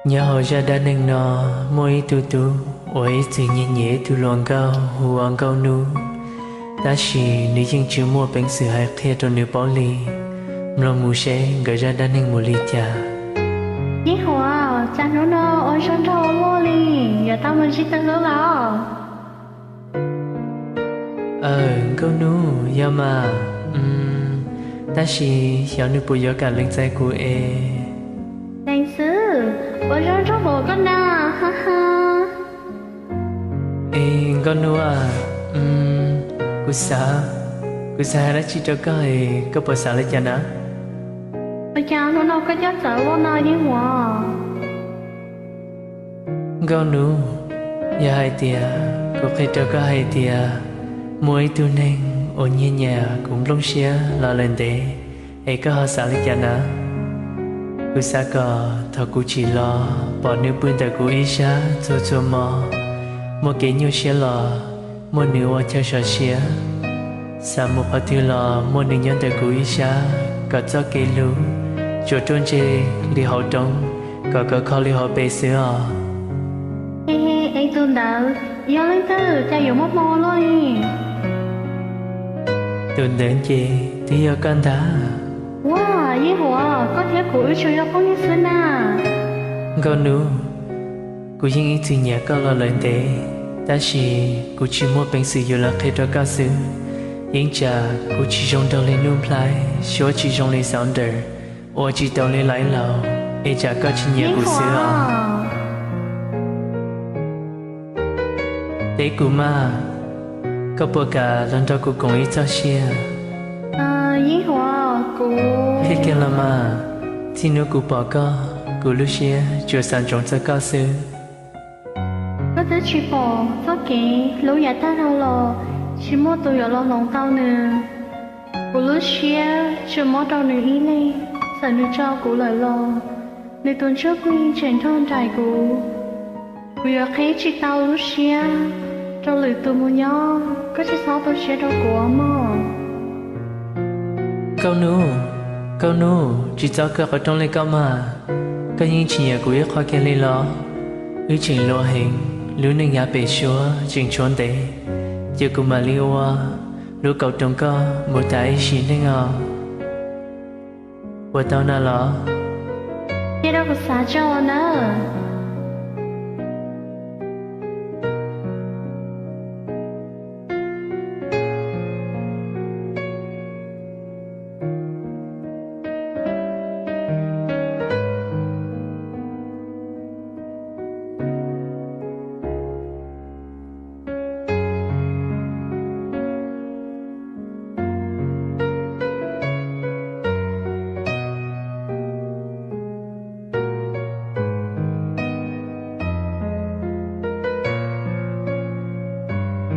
Nyob hauv zaj dab neeg no, muaj ib tug tub uas ib txwm nyiag nyiam ib tug hluas nkauj hu ua Nkauj Nub, tab sis nws yeej tsis muaj peev xwm hais qhia rau nws paub li. Mloog mus seb nkawd zaj dab neeg mus li cas. Yeej Huas, cas hnub no ua zoo nraug ua luaj li, yuav tau mus ntsib tus hlub los? Aw, Nkauj Nub, yog mas, tab sis xyov nws puas yuav kam lees txais kuv es. Lees xwb, ua zoo nraug npaum koj na, ha ha. Es Nkauj Nub a, kuv xav, kuv xav hais dab tsi rau koj es koj puas xav li cas na? Ua cas hnub no koj coj txawv luaj no Yeej Huas? Nkauj Nub, yog hais tias kuv qhia rau koj hais tias muaj ib tug neeg uas nyiag nyiam kuv nplooj siab los lawm ntev, es koj ho xav li cas na? Kuv xav kom thaum kuv tsim los pom nws pw ntawm kuv ib sab txhua txhua hmo, muaj kev nyuaj siab los muaj nws ua chaw sov siab, xav mus qhov twg los muaj nws nyob ntawm kuv ib sab, kom txoj kev hlub tsuas ruaj ntseg li hauv roob, kom khov kho li hauv pes xwb os. He he, es tus ntawd yog leej twg cas yuav muaj hmoo luaj li? Tus ntawd ces twb yog koj ntag. Ua, Yeej Huas, koj thiab kuv wb tsuas yog phooj ywg xwb na. Nkauj Nub, kuv yeej ib txwm nyiam koj los lawm ntev, tab sis kuv tsis muaj peev xwm yuav los qhia rau koj xwb. Yeej tsam kuv tsis zoo nraug li Nuj Nplhaib, suab tsis zoo li Xauv Ntawm, ua tsis tau li Laiv Laus, es tsam koj tsis nyiam kuv xwb os. Teb kuv mas, koj puas kam los nrog kuv koom ib txoj sia? Yeej Huas, kuv, thiaj kiag los mas, txij hnub kuv pom koj, kuv lub siab tsuas xav ntsoov txog koj xwb. Koj twb tsis pom txoj kev hlub yav tag dhau los tsis muaj tus yuav los hloov tau nws. Kuv lub siab tsuas mob rau nws ib leeg, txawm nws tso kuv lawm los nws tus ntsuj plig tseem nrog nraim kuv. Kuv yuav qhib tsis tau lub siab rau lwm tus mus nyob, koj tsis txhob tu siab rau kuv mog. Nkauj Nub, Nkauj Nub, tsis txhob kawg qhov rooj li koj mas, koj yeej tsis nyiam kuv ib qho kiag li los? Wb tseem hluas heev, lub neej yav pem suab tseem tshuav ntev, ces kuv mam li ua lub kaus roos koj mus tas ib sim neej os. Puas tau na los? Cia rau kuv xav tso nawb.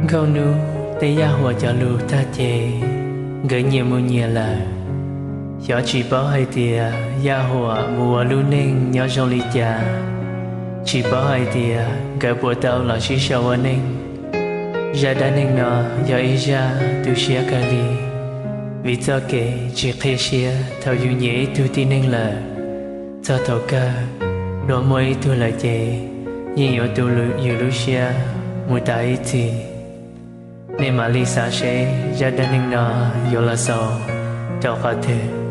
Nkauj Nub teb Yaj Huam cov lus tag ces nkawd nyias mus nyias lawm. Xyov tsis paub hais tias Yaj Huam mus ua lub neej nyob zoo li cas, tsis paub hais tias nkawd puas tau los sib sau ua neej. Zaj dab neeg no yog ib zaj tu siab kawg li, vim txoj kev tsis qhia siab thaum yus nyiam ib tug tib neeg lawm. Txog thaum kawg, luag muaj ib tug lawm ces yeej yuav tu yus lub siab mus tas ib txhis. Nej mam li xav seb zaj dab neeg no yuav los xaus rau qhov twg.